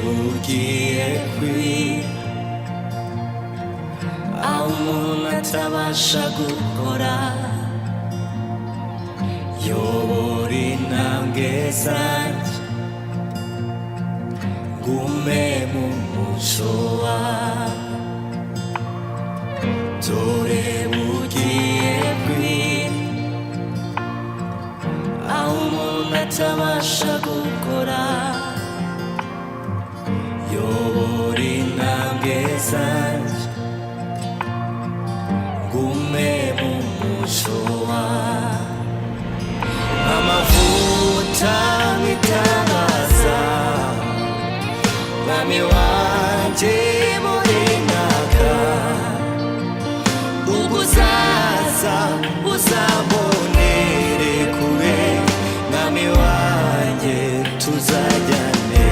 Bugiye kwira, aho umuntu atabasha gukora. Yobora intambwe zanjye, ngume mu muco wawe. Dore bugiye kwira, aho umuntu atabasha gukora. Yobora intambwe zanjye, ngume mu muco wawe. Amavuta nk'itabaza, mwami wanjye, muri naka ubwo uzaza uzambonere kure, mwami wanjye, tuzajyane.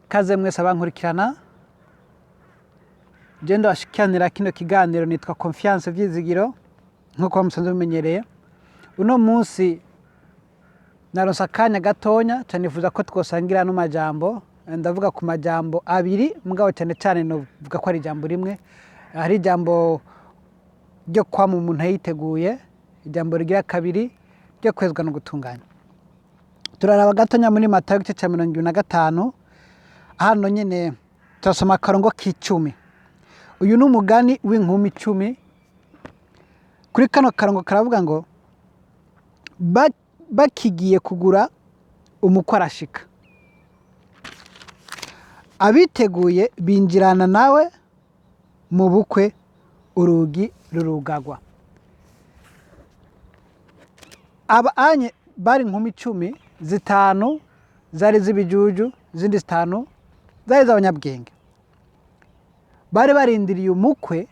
Kaze mwese abankurikirana, je ndabashikiranira kino kiganiro, nitwa Confiance Vyizigiro, nk'uko musanzwe mumenyereye. Uno munsi naronse akanya gatonya cane, nifuza ko twosangira ano majambo. Ndavuga ku majambo abiri, mugabo cyane cyane novuga ko ari ijambo rimwe. Hari ijambo ryo kwama umuntu yiteguye, ijambo rigira kabiri ryo kwezwa no gutunganya. Turaraba gatonya muri Matayo igice cya 25. Hano nyine turasoma akarongo k'icumi. Uyu ni umugani w'inkumi 10. Kuri kano karongo karavuga ngo: "Bakigiye kugura, umukwe arashika, abiteguye binjirana nawe mu bukwe, urugi rurugagwa." Aba anye bari inkumi 10, zitanu zari z'ibijuju, izindi zitanu zari iz'abanyabwenge. Bari barindiriye umukwe.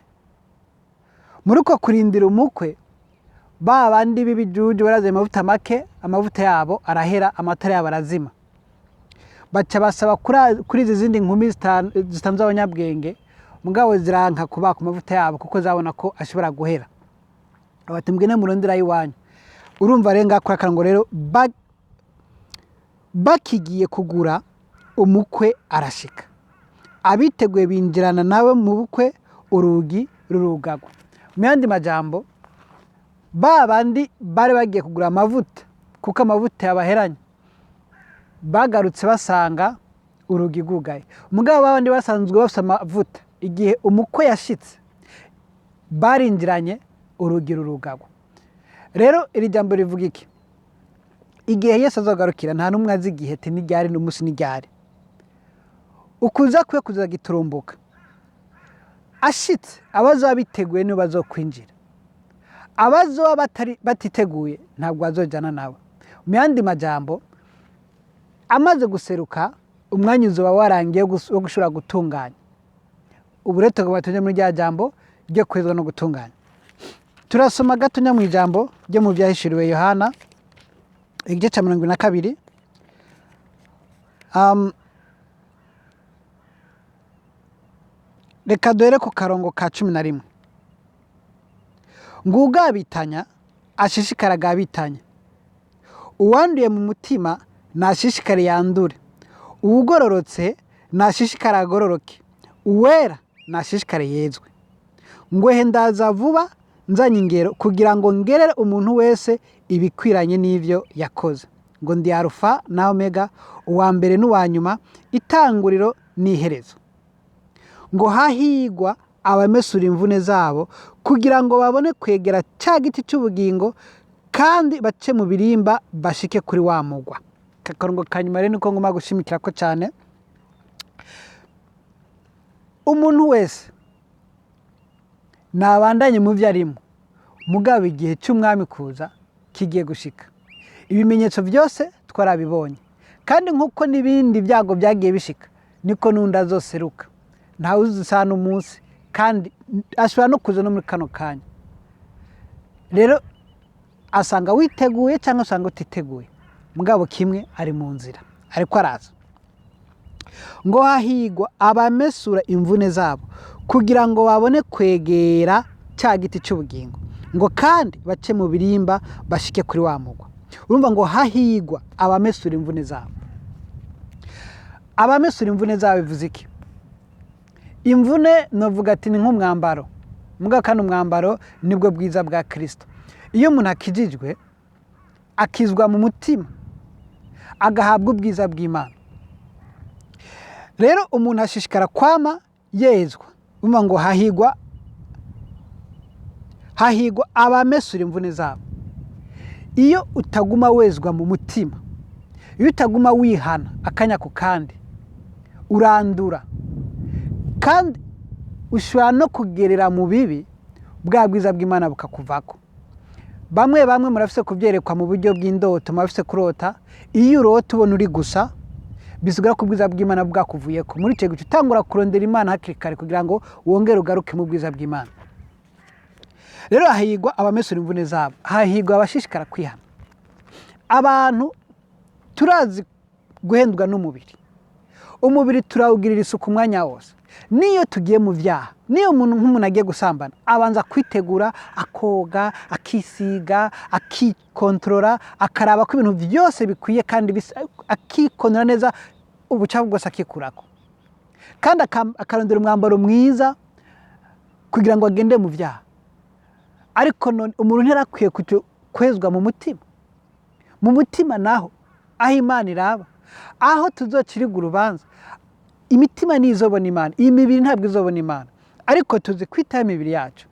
Muri uko kurindira umukwe, ba bandi b'ibijuju barazanye amavuta make, amavuta yabo arahera, amatara yabo arazima. Baca basaba kuri izi zindi nkumi zitanu z'abanyabwenge, mugabo ziranka kubaka amavuta yabo kuko zabona ko ashobora guhera. Bati: "Mbwene murondera iwanyu." Urumva rero ngaho kuri akarongo rero, bakigiye kugura, umukwe arashika, abiteguye binjirana nawe mu bukwe, urugi rurugagwa. Mu yandi majambo, ba bandi bari bagiye kugura amavuta kuko amavuta yabaheranye, bagarutse basanga urugi rwugaye. Mugabo ba bandi basanzwe bafite amavuta, igihe umukwe yashitse barinjiranye, urugi rurugagwa. Rero iri jambo rivuga iki? Igihe Yesu azogarukira, nta n'umwe azi igihe ati n'iryari n'umunsi n'iryari. Ukuza kwe kuza giturumbuka. Ashitse, abazoba biteguye nibo bazokwinjira, abazoba batiteguye ntabwo bazojana nawe. Mu yandi majambo, amaze guseruka, umwanya uzoba warangiye wo gushobora gutunganya. Ubu rero tugomba tujye muri rya jambo ryo kwezwa no gutunganya. Turasoma gatonya mu ijambo ryo mu Byahishuriwe Yohana igice cya 22. Reka duhere ku karongo ka 11: "Ngo ugabitanya ashishikare agabitanya, uwanduye mu mutima nashishikare yandure, uwugororotse nashishikare agororoke, uwera nashishikare yezwe. Ngwehe ndaza vuba nzanye ingero, kugira ngo ngerere umuntu wese ibikwiranye n'ivyo yakoze. Ngo ndi Arufa na Omega, uwa mbere n'uwa nyuma, itanguriro n'iherezo. Ngo hahigwa abamesura imvune zabo, kugira ngo babone kwegera cya giti cy'ubugingo, kandi bace mu birimba bashike kuri wa mugwa." Akarongo ka nyuma rero niko ngomba gushimikira ko cyane. Umuntu wese nabandanye mu byo arimo, mugabo igihe cy'umwami kuza kigiye gushika. Ibimenyetso byose twarabibonye, kandi nk'uko n'ibindi byago byagiye bishika, niko n'undi azoseruka. Ntawe uzi isaha n'umunsi, kandi ashobora no kuza no muri kano kanya. Rero asanga witeguye cyangwa usanga utiteguye, mugabo kimwe, ari mu nzira, ariko araza. Ngo hahigwa abamesura imvune zabo, kugira ngo babone kwegera cya giti cy'ubugingo. Ngo kandi bace mu birimba bashike kuri wa mugwa. Urumva ngo hahigwa abamesura imvune zabo. Abamesura imvune zabo bivuze iki? Imvune novuga ati ni nk'umwambaro, muga kandi umwambaro nibwo bwiza bwa Kristo. Iyo umuntu akijijwe, akizwa mu mutima, agahabwa ubwiza bw'Imana. Rero umuntu ashishikara kwama yezwa. Urumva ngo hahigwa abamesura imvune zabo. Iyo utaguma wezwa mu mutima, iyo utaguma wihana akanya ku kandi, urandura, kandi ushobora no kugerera mu bibi, bwa bwiza bw'Imana bukakuvako. Bamwe bamwe murafise kubyerekwa mu buryo bw'indoto, murafise kurota. Iyo urota ubona uri gusa, bisigura ko ubwiza bw'Imana bwakuvuyeko. Muri icyo gihe utangura kurondera Imana hakiri kare kugira ngo wongere ugaruke mu bwiza bw'Imana. Rero hahigwa abamesura imvune zabo, hahigwa abashishikara kwihana. Abantu turazi guhendwa n'umubiri, umubiri turawugirira isuku umwanya wose. Niyo tugiye mu byaha, niyo umuntu nk'umuntu agiye gusambana, abanza kwitegura, akoga, akisiga, akikontorora, akaraba ko ibintu byose bikwiye, kandi akikontorora neza, ubucafu bwose akikurako, kandi akarondera umwambaro mwiza kugira ngo agende mu byaha. Ariko none umuntu ntiyarakwiye kwezwa mu mutima? Mu mutima naho aho Imana iraba, aho tuzocirigwa urubanza, imitima ntizobona Imana, iyi mibiri ntabwo izobona Imana. Ariko tuzi kwitaho imibiri yacu.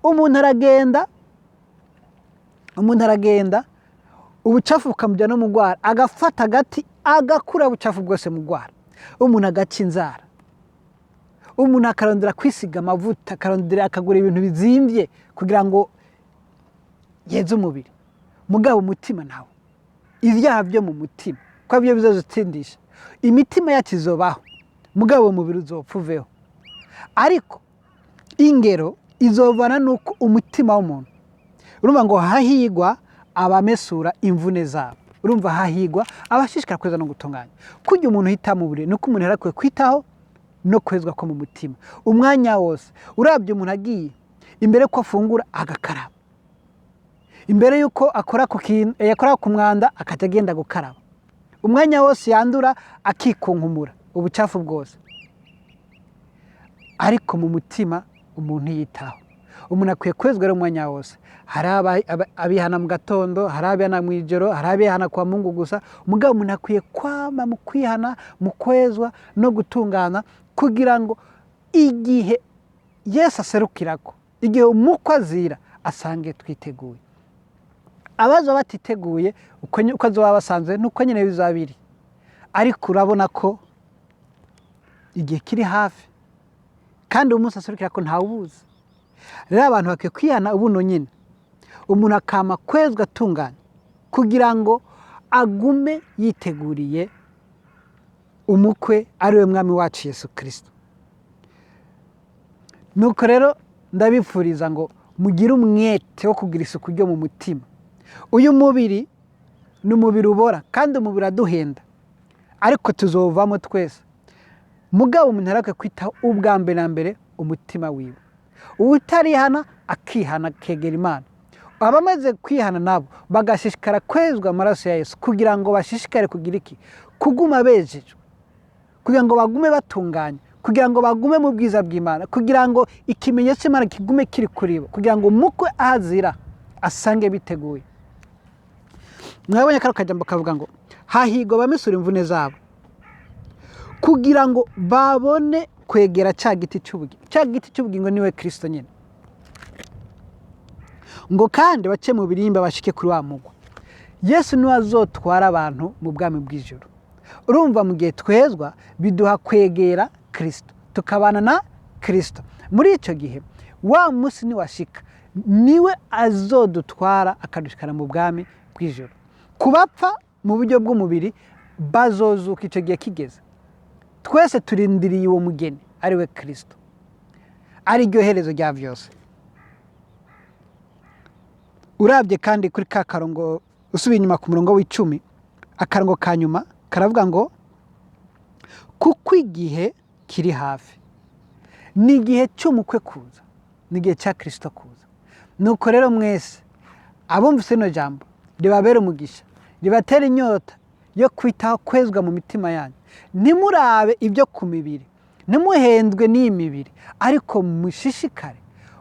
Umuntu aragenda ubucafu bukamujya no mu rwara, agafata agati agakura ubucafu bwose mu rwara. Umuntu agaca inzara, umuntu akarondera kwisiga amavuta, akarondera akagura ibintu bizimvye kugira ngo yeze umubiri. Mugabo umutima nawo, ibyaha byo mu mutima ko byo bizodutsindisha. Imitima yacu izobaho, mugabo umubiri uzopfa uveho. Ariko ingero izovana nuko umutima w'umuntu. Urumva ngo hahigwa abamesura imvune zabo. Urumva hahigwa abashishikara kweza no gutunganya. Kurya umuntu uhita mu buriri, nuko umuntu yarakwiye kwitaho no kwezwa ko mu mutima umwanya wose. Urabye umuntu agiye imbere ko afungura agakaraba, imbere yuko akora ku kintu, yakora ku mwanda akajya agenda gukaraba, umwanya wose yandura akikunkumura ubucafu bwose. Ariko mu mutima umuntu yitaho. Umuntu akwiye kwezwa rero umwanya wose. Hari abihana mu gatondo, hari abihana mu ijoro, hari abihana kwa Mungu gusa. Mugabo umuntu akwiye kwama mu kwihana, mu kwezwa no gutungana, kugira ngo igihe Yesu aserukirako, igihe umukwe azira, asange twiteguye. Abaza batiteguye, uko azoba basanzwe nuko nyine bizaba biri. Ariko urabona ko igihe kiri hafi, kandi umunsi aserukira ko ntawubuzi. Rero abantu bakwiye kwihana ubuno nyine, umuntu akama kwezwa atunganye kugira ngo agume yiteguriye umukwe, ari we Mwami wacu Yesu Kirisito. Nuko rero ndabifuriza ngo mugire umwete wo kugira isuku ryo mu mutima. Uyu mubiri ni umubiri ubora, kandi umubiri uraduhenda, ariko tuzovamo twese. Mugabo umuntu arakwiye kwitaho ubwa mbere na mbere umutima wiwe. Utarihana akihana, akegera Imana. Abamaze kwihana nabo bagashishikara kwezwa amaraso ya Yesu, kugira ngo bashishikare kugira iki? Kuguma bejejwe, kugira ngo bagume batunganye, kugira ngo bagume mu bwiza bw'Imana, kugira ngo ikimenyetso cy'Imana kigume kiri kuri bo, kugira ngo umukwe ahazira asange biteguye. Mwabonye kano kajambo kavuga ngo hahigwa abamesura imvune zabo, kugira ngo babone kwegera cya giti cy'ubugingo. Cya giti cy'ubugingo niwe Kirisito nyine. Ngo kandi bace mu birimba bashike kuri wa mugwa. Yesu niwe azotwara abantu mu bwami bw'ijuru. Urumva mu gihe twezwa biduha kwegera Kirisito, tukabana na Kirisito. Muri icyo gihe wa munsi niwashika, niwe azodutwara akadushikana mu bwami bw'ijuru. Ku bapfa mu buryo bw'umubiri bazozuka icyo gihe kigeze. Twese turindiriye uwo mugeni ari we Kirisito, ari ryo herezo rya byose. Urabye kandi kuri ka karongo, usubiye inyuma ku murongo w'10, akarongo ka nyuma karavuga ngo kuko igihe kiri hafi. Ni igihe cy'umukwe kuza, ni igihe cya Kirisito kuza. Nuko rero mwese abumvise rino jambo ribabere umugisha, ribatera inyota yo kwitaho kwezwa mu mitima yanyu. Ntimurabe ibyo ku mibiri, ntimuhendwe n'iyi mibiri, ariko mushishikare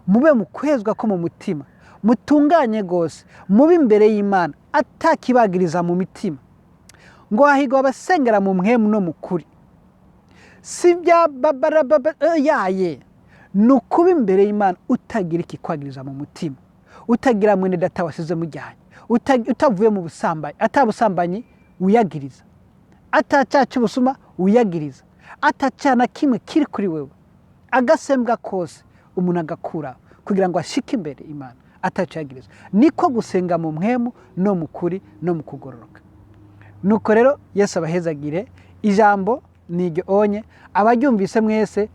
mube mu kwezwa ko mu mutima, mutunganye rwose, mube imbere y'Imana atakibagiriza mu mitima. Ngo hahirwa abasengera mu mpwemu no mu kuri. Si bya babarababa yaye, ni ukuba imbere y'Imana utagira ikikwagiriza mu mutima, utagira mwene data wasize mujyanye, utavuye mu busambanyi, atabusambanyi wiyagiriza, atacyaha cy'ubusuma wiyagiriza, atacyaha na kimwe kiri kuri wewe, agasembwa kose umuntu agakura kugira ngo ashike imbere Imana atacyo yagiriza. Niko gusenga mu mpwemu no mu kuri no mu kugororoka. Nuko rero Yesu abahezagire. Ijambo ni iryo onye, abaryumvise mwese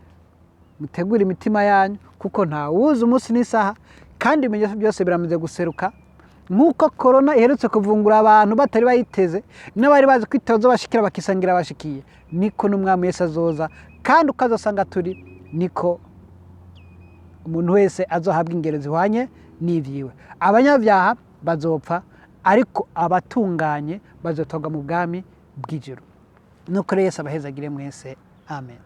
mutegure imitima yanyu, kuko ntawuzi umunsi n'isaha, kandi ibimenyetso byose biramaze guseruka. Nk'uko korona iherutse kuvungura abantu batari bayiteze, n'abari bazi ko itazobashikira bakisangira bashikiye, niko n'umwami Yesu azoza, kandi uko azosanga turi niko umuntu wese azohabwa ingero zihwanye n'ibyiwe. Abanyabyaha bazopfa, ariko abatunganye bazotorwa mu bwami bw'ijuru. Nuko rero Yesu abahezagire mwese. Amen.